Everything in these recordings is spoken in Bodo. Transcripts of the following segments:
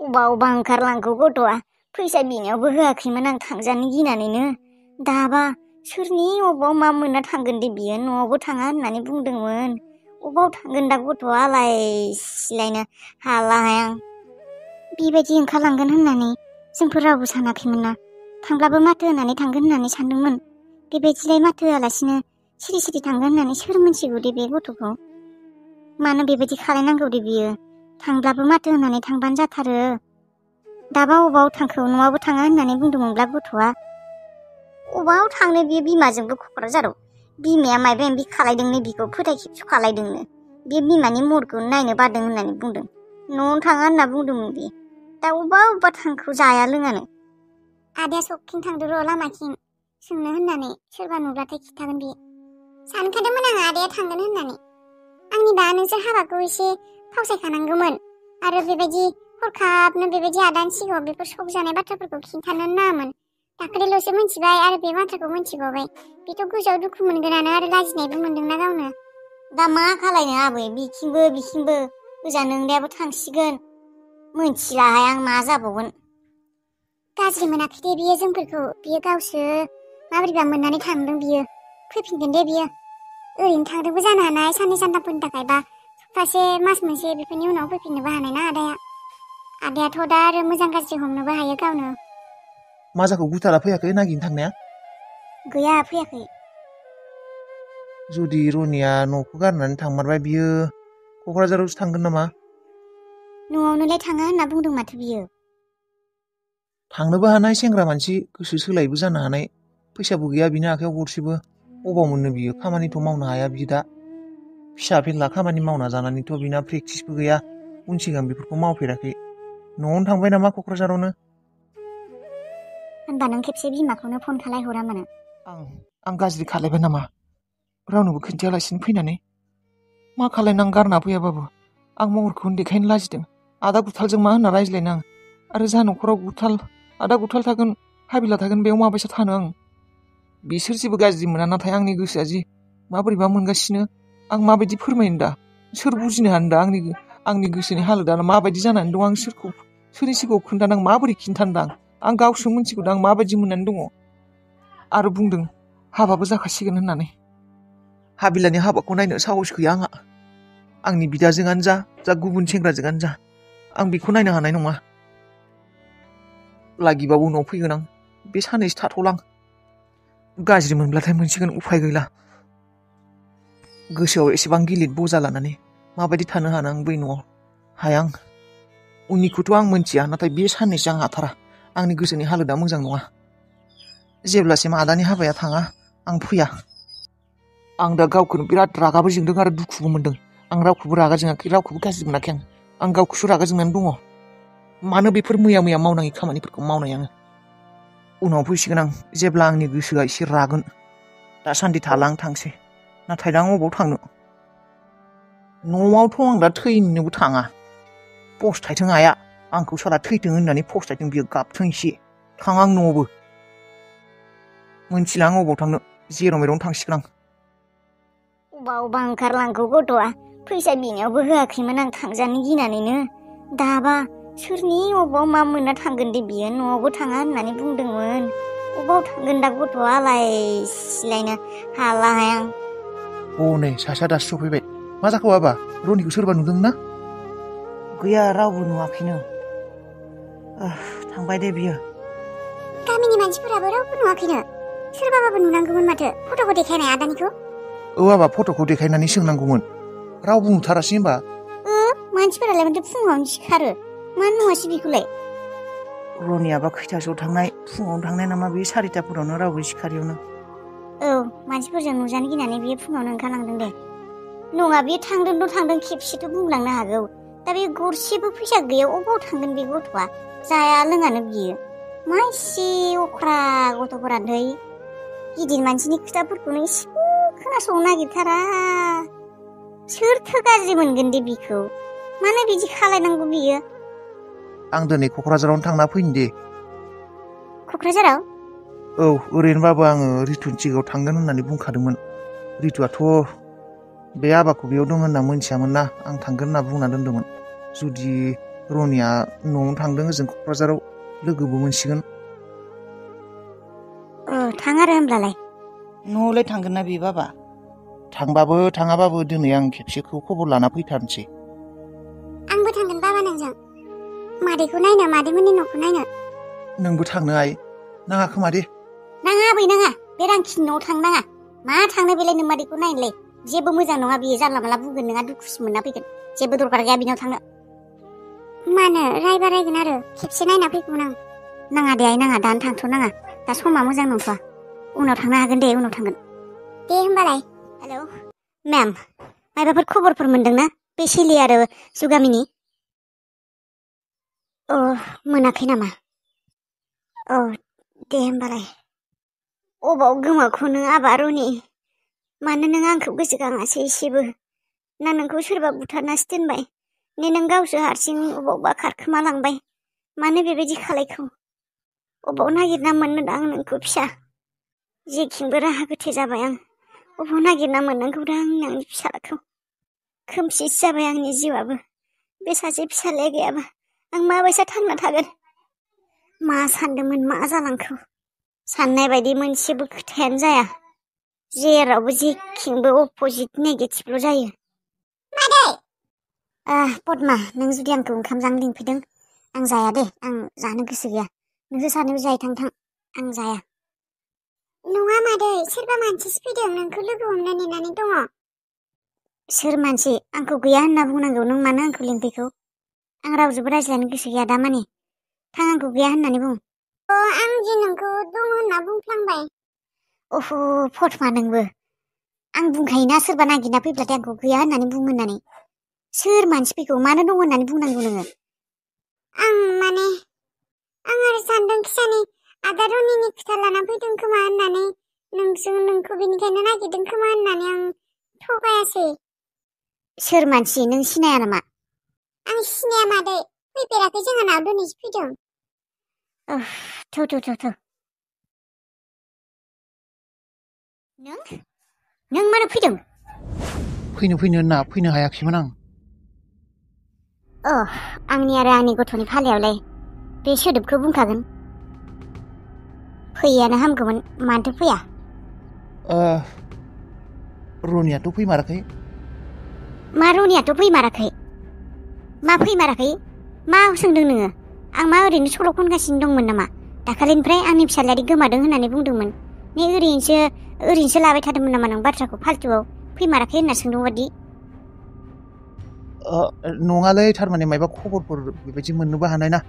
अबावबा ओंखारलांखो गथ'आ फैसा बिनायावबो होआखैमोन आं थांजानो गिनानैनो। दाबा सोरनि अबाव मा मोनना थांगोन दे बियो, न'आवबो थाङा होननानै बुंदोंमोन। अबाव थांगोन दा गथ'आ आलाय सिलायनो हाला हायां। बेबायदि ओंखारलांगोन होननानै जोंफोर रावबो सानाखैमोन ना। थांब्लाबो माथो होनानै थांगोन होननानै सानदोंमोन। बेबायदिलाय माथो होआलासिनो सिरि सिरि थांगोन होननानै सोर मिथिगौ दे बे गथ'खौ। मानो बेबायदि खालायनांगौ दे बियो। थांब्लाबो माथो होननानै थांबानो जाथारो। दाबा अबाव थांखो, न'आवबो थाङा होननानै बुंदोंमोनब्ला गथ'आ। अबाव थांनो बियो बिमाजोंबो क'क्राझाराव। बिमाया मायबा मायबि खालायदोंनो बिखौ फोथाय खेबस' खालायदोंनो। बे बिमानि महरखौ नायनो बादों होननानै बुंदों। न'आवनो थाङा होनना बुंदोंमोन बे। दा अबा थांखो जाया लोङानो। आदाया सखथिं थांदो र' लामाथिं सोंनो होननानै, सोरबा नुब्लाथाय खिथागोन बे। सानखादोंमोन आं आदाया थांगोन होननानै। आंनिबा नोंसोर हाबाखौ एसे फावसायखानांगौमोन। आरो बेबायदि हरखाबनो बेबायदि आदानि सिगाङाव बेफोर सक जानाय बाथ्राफोरखौ खिन्थानो नाङामोन। दाखालिल'सो मिथिबाय आरो बे बाथ्राखौ मिथिबावबाय। बेथ' गोसोआव दुखु मोनगोनानो आरो लाजिनायबो मोनदोंना गावनो। दा मा खालायनो आबै, बिथिंबो बिथिंबो गोजा नोंदायाबो थांसिगोन। मोनथिलाहाय आं मा जाबावगोन। गाज्रि मोनाखै दे बियो जोंफोरखौ। बियो गावसो माबोरैबा मोननानै थांदों बियो। फैफिनगोन दे बियो। ओरैनो थांदोंबो जानो हानाय साननै सानथामफोरनि थाखाय, बा सप्तासे मास मोनसे बेफोरनि उनाव फैफिननोबो हानाय ना आदाया। आदायाथ' दा आरो मोजां गाज्रि हमनोबो हायो गावनो। मा जाखो, गुथारा फैयाखै नागिरनो थांनाया? गैया, फैयाखै। जुदि रनिया न'खौ गारनानै थांमारबाय, बियो क'क्राझारावसो थांगोन नामा? न'आवनोलाय थाङा होनना बुंदों माथो बियो। थांनोबो हानाय सेंग्रा मानसि, गोसो सोलायबो जानो हानाय। फैसाबो गैया बिनि आखायाव गरसेबो। अबाव मोननो बियो, खामानिथ' मावनो हाया बियो दा। फिसा फेनला खामानि मावना जानानैथ' बिना प्रेक्टिसबो गैया। उन सिगां बेफोरखौ मावफेराखै। न'आवनो थांबाय नामा क'क्राझारावनो। होनबा नों खेबसे बिमाखौनो फन खालायहरामानो। आं गाज्रि खालायबाय नामा? रावनोबो खिन्थायालासिनो फैनानै। मा खालायनो आं गारना फैयाबाबो। आं महरखौनो देखायनो लाजिदों। आदा गुथालजों मा होनना रायज्लायनो आं। आरो जा न'खराव आदा गुथाल थागोन, हाबिला थागोन, बेयाव माबायसा थानो आं। बिसोर जेबो गाज्रि मोना, नाथाय आंनि गोसोआ जि माबोरैबा मोनगासिनो। आं माबायदि फोरमायनो दा? सोर बुजिनो हानो दा आंनि गोसोनि हालोदा माबायदि जानानै दं? आं सोरनि सिगाङाव खोन्थानो, आं माबोरै खिन्थानो दां? आं गावसो मिथिगौ दां माबायदि मोननानै दङ। आरो बुंदों हाबाबो जाखासिगोन होननानै। हाबिलानि हाबाखौ नायनो साहस गैया आंहा। आंनि बिदाजोंआनो जा गुबुन सेंग्राजोंआनो जा, आं बेखौ नायनो हानाय नङा। लागिबा उनाव फैगोन आं। बे साननैसो थाथ'लां। गाज्रि मोनब्लाथाय मोनसिगोन, उफाय गैला। गोसोआव एसेबां गिलिर बजा लानानै माबायदि थानो हानो आं बै न'आव? हाया आं। उननिखौथ' आं मोनथिया, नाथाय बे साननैसो आं हाथारा। आंनि गोसोनि हालोदा मोजां नङा। जेब्लासिम आदानि हाबाया थाङा, आं फैया। आं दा गावखौनो बिराद रागाबो जोंदों आरो दुखुबो मोनदों। आं रावखौबो रागा जोङाखै, रावखौबो गाज्रि मोनाखै आं गावखौसो रागा जोंनानै दङ। मानो बेफोर मैया मावनाङि खामानिफोरखौ मावनाय आङो? उनाव फैसिगोन आं, जेब्ला आंनि गोसोआ एसे रागोन। दासान्दि थाला आं थांसै। नाथाय दा आं अबाव थांनो? न'आवथ' आं दा थैनोबो थाङा। फस्थायथों आइया, आंखौ साला थैथों होननानै फस्थायथों, बियो गाबथों एसे। थाङा आं न'आवबो। मोनथिला आं अबाव थांनो, जेराव मेरावनो थांसिगोन आं। अबावबा ओंखारलांखो गथ'आ फैसा बिनायावबो होआखैमोन आं थांजानो गिनानैनो। दाबा सोरनि अबाव मा मोनना थांगोन दे बियो, न'आवबो थाङा होननानै बुंदोंमोन। अबाव थांगोन दा गथ'आ आलाय सिलायनो हाला हायां। नै सासेया दासो सफैबाय। मा जाखो बाबा? रनिखौ सोरबा नुदों ना? गैया, रावबो नुवाखैनो। थांबाय दे बियो। गामिनि मानसिफोराबो रावबो नुवाखैनो। सोरबाबाबो नुनांगौमोन माथो, फट'खौ देखायनाय आदानिखौ। बाबा, फट'खौ देखायनानै सोंनांगौमोन। रावबो नुथारासै होनबा? मानसिफोरालाय माथो फुङावनो सिखारो। मानो नुवासै बेखौलाय? रनियाबा खैथासोआव थांनाय? फुङावनो थांनाय नामा? बे 4टाफोरावनो रावबो सिखारियावनो। मानसिफोरजों नुजानो गिनानै बियो फुङावनो ओंखारलांदों दे। नङा, बियो थांदों खेबसेथ' बुंलांनो हागौ। दा बे गरसेबो फैसा गैया, अबाव थांगोन बे गथ'आ? जाया लोङानो बियो। मा इसे अख्रा गथ'फोरानोथै। गिदिर मानसिनि खोथाफोरखौनो एसेबो खोनासंनो नागिरथारा। सोरथो गाज्रि मोनगोन दे बिखौ? मानो बिदि खालायनांगौ बियो? आं दिनै क'क्राझारावनो थांना फैनो दे। क'क्राझाराव? ओरैनोबाबो आङो रितुनि सिगाङाव थांगोन होननानै बुंखादोंमोन। रितुआथ' बे हाबाखौ बेयाव दं होनना मोनथियामोन ना। आं थांगोन होनना बुंना दोन्दोंमोन। जुदि रनिया न'आवनो थांदों ओजों क'क्राझाराव लोगोबो मोनसिगोन। थां आरो होमब्लालाय। न'आवलाय थांगोन ना बे बाबा? थांबाबो थाङाबाबो दिनै आं खेबसेखौ खबर लाना फैथारनोसै। आंबो थांगोन बाबा नोंजों। मादैखौ नायनो, मादैमोननि न'खौ नायनो। नोंबो थांनो आइ? नाङा खोमा दे। नाङा आबै नाङा, बे रांखिनि न'आव थांनो नाङा। मा थांनो बेलाय नों मादैखौ नायनोलाय? जेबो मोजां नङा बियो, जानला माला बुंगोन नोंहा दुखुसो मोनना फैगोन। जेबो दरकार गैया बिनाव थांनो। मानो रायबा रायगोन आरो खेबसे नायना फैगौमोन आं। नाङा दे आइ नाङा, दानो थांथ' नाङा। दा समा मोजां नंथ'आ। उनाव थांनो हागोन दे, उनाव थांगोन। दे होमबालाय। हेलौ मेम, मायबाफोर खबरफोर मोनदोंना बे सिलि आरो जुगामिनि? मोनाखै नामा? दे होमबालाय। अबाव गोमाखो नों आबा रनि? मानो नों आंखौ गोसोखाङासै एसेबो? ना नोंखौ सोरबा बुथारनासो दोनबाय? ने नों गावसो हारसिं अबावबा खारखोमालांबाय? मानो बेबायदि खालायखो? अबाव नागिरना मोननो दा आं नोंखौ फिसा? जेखिंबो राहा गोथे जाबाय आं। अबाव नागिरना मोननांगौ दा आंनि फिसाखौ? खोमसिसो जाबाय आंनि जिउआबो। बे सासे फिसालाया गैयाबा आं माबायसा थांना थागोन? मा सानदोंमोन मा जालांखो? साननाय बायदि मोनसेबो खोथायानो जाया। जेरावबो जेखिंबो अपोजिट नेगेटिभल' जायो। मादै! पद्मा, नों जुदि आंखौ ओंखाम जानो लिंफैदों, आं जाया दे। आं जानो गोसो गैया। नोंसोर सानैबो जायै थां। आं जाया। नङा मादै, सोरबा मानसिसो फैदों, नोंखौ लोगो हमनो नेनानै दङ। सोर मानसि? आंखौ गैया होनना बुंनांगौ। नों मानो आंखौ लिंफैखो? आं रावजोंबो रायज्लायनो गोसो गैया दा माने। थां, आंखौ गैया होननानै बुं। आं जे नोंखौ दङ होनना बुंफ्लांबाय। पद्मा नोंबो। आं बुंखायोना सोरबा नागिरना फैब्लाथाय आंखौ गैया होननानै बुं होननानै। सोर मानसि फैखो? मानो दङ होननानै बुंनांगौ नोङो? आं आरो सानदों खिसानि आदा रनिनि खोथा लाना फैदों खोमा होननानै। नोंखौ बेनिखायनो नागिरदों खोमा होननानै आं थगायासै। सोर मानसि? नों सिनाया नामा? आं सिनाया मादै। फैफेराखै जोंहानाव, दिनैसो फैदों। थौ। नों मानो फैदों? फैनो होनना फैनो हायाखैमोन आं। आंनि आरो आंनि गथ'नि फालायावलाय बे सोदोबखौ बुंखागोन। फैयानो हामगौमोन, मानोथो फैया? रनियाथ' फैमाराखै। मा रनियाथ' फैमाराखै? मा फैमाराखै? मा सोंदों नोङो? आं मा ओरैनो सल' खनगासिनो दंमोन नामा? दाखालिनिफ्राय आंनि फिसालायादि गोमादों होननानै बुंदोंमोन। ने ओरैनोसो लाबाय थादोंमोन नामा नों बाथ्राखौ फाल्थुआव? फैमाराखै होनना सोंदों बादि। नङालै, थारमाने मायबा खबरफोर बेबायदि मोननोबो हानाय ना।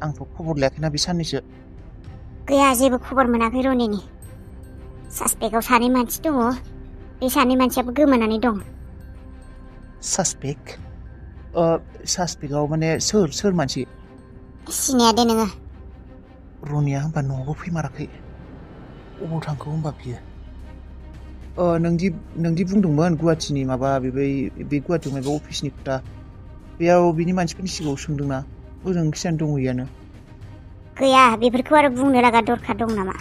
आंथ' खबर लायाखैना बे साननैसो। गैया, जेबो खबर मोनाखै रनिनि। सासपेक्टआव सानै मानसि दङ। बे सानै मानसियाबो गोमानानै दं। सासपेक्टआव माने सोर मानसि? सिनाया दे नोङो। रनिया होनबा न'आवबो फैमाराखै। अबाव थांखो होनबा बियो? नोंदि बुंदोंमोन गुवाहाटिनि माबा बे गुवाहाटियाव माबा अफिसनि खोथा, बेयाव बिनि मानसिफोरनि सिगाङाव सोंदोंना, ओजों खिसानो दंहैयानो। गैया, बेफोरखौ आरो बुंनो लागा दरखार दं नामा?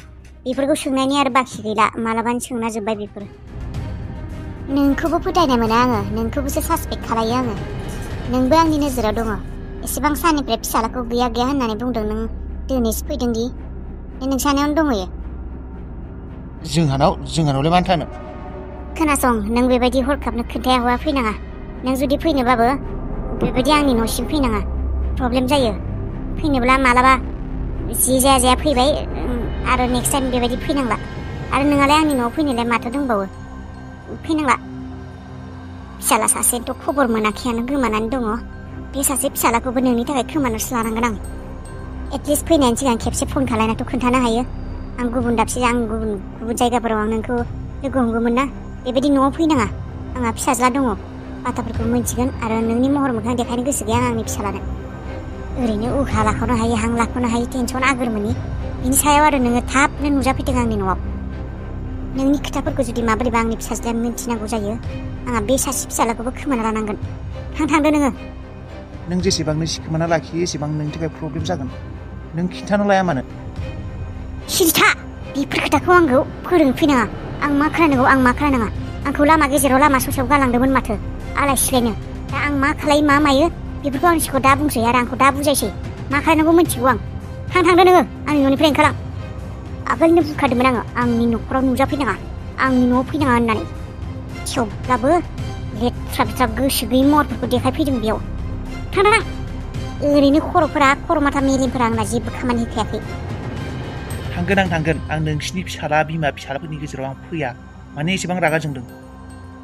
बेफोरखौ सोंनायनि आरो बाखि गैला। मालाबानो सोंना जोब्बाय बेफोर। नोंखौबो फोथायनाय मोना आङो। नोंखौबोसो सासपेक्ट खालायो आङो। नोंबो आंनि नोजोराव दङ। एसेबां साननिफ्राय फिसालाखौ गैया होननानै बुंदों नों। दिनैसो फैदोंदि। नोंसानियावनो दंहैयो। जोंहानावलाय मानो थानो? खोनासं, नों बेबायदि हरखाबनो खोन्थाया हौवा फैनाङा। नों जुदि फैनोबाबो बेबायदि आंनि न'सिम फैनाङा। प्रब्लेम जायो। फैनोब्ला मालाबा जि जाया फैबाय, आरो नेक्स्ट टाइम बेबायदि फैनांला। आरो नोंहालाय आंनि न'आव फैनोलाय माथो दंबावो? फैनांला। फिसाला सासेथ' खबर मोनाखैयानो, गोमानानै दङ। बे सासे फिसालाखौबो नोंनि थाखाय खोमानासो लानांगोन आं। एटलिस्ट फैनायनि सिगां खेबसे फन खालायनाथ' खोन्थानो हायो। आं गुबुन जायगाफोराव आं नोंखौ लोगो हमगौमोन ना। बेबायदि न'आव फैनाङा। आंहा फिसाज्ला दङ। बाथ्राफोरखौ मिन्थिगोन आरो नोंनि महर मोखां देखायनो गोसो गैया आंनि फिसालानो। ओरैनो उहा लाख'नो हायो, हां लाख'नो हायो, टेनसन आगोर मोनि। बिनि सायाव आरो नोङो थाबनो नुजाफैदों आंनि न'आव। नोंनि खोथाफोरखौ जुदि माबोरैबा आंनि फिसाज्लाया मिन्थिनांगौ जायो, आंहा बे सासे फिसालाखौबो खोमाना लानांगोन। थांदो नोङो। नों जेसेबांनो सिखोमाना लाखियो एसेबां नोंनि थाखाय प्रब्लेम जागोन। नों खिन्थानो लाया मानो? सिरिथा! बेफोर खोथाखौ आंखौ फोरोंफैनाङा। आं मा खालायनांगौ, आं मा खालायनाङा। आंखौ लामा गेजेराव लामा ससेयाव गालांदोंमोन माथो, आलाय सिलायनो। दा आं मा खालायो मा मायो बेफोरखौ आंनि सिगाङाव दा बुंसै आरो आंखौ दा बुजायसै मा खालामनांगौ मिथिगौ आं थांदो नोङो आंनि न'निफ्राय ओंखारलां आगोलनो बुंखादोंमोन आङो आंनि न'खराव नुजाफैनाङा आंनि न'आव फैनाङा होननानै थेवब्लाबो लेथ्रा लेथ्रा गोसो गैयै महरफोरखौ देखायफैदों बेयाव थांदो ओरैनो खर' माथा मेलेमफोरा आंना जेबो खामानि होखायाखै थांगोन आं नोंसिनि फिसाला बिमा फिसालाफोरनि गेजेराव आं फैया माने एसेबां रागा जोंदों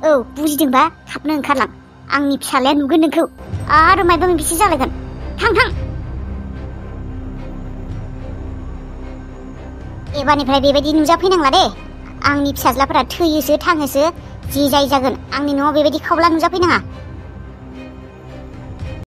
औ बुजिदोंबा थाबनो ओंखारलां आंनि फिसालाया नुगोन नोंखौ आरो मायबा माबिसो जालायगोन थां एबारनिफ्राय बेबायदि नुजाफैनांला दे आंनि फिसाज्लाफोरा थैयोसो थाङोसो जे जाय जागोन आंनि न'आव बेबायदि खावला नुजाफैनाङा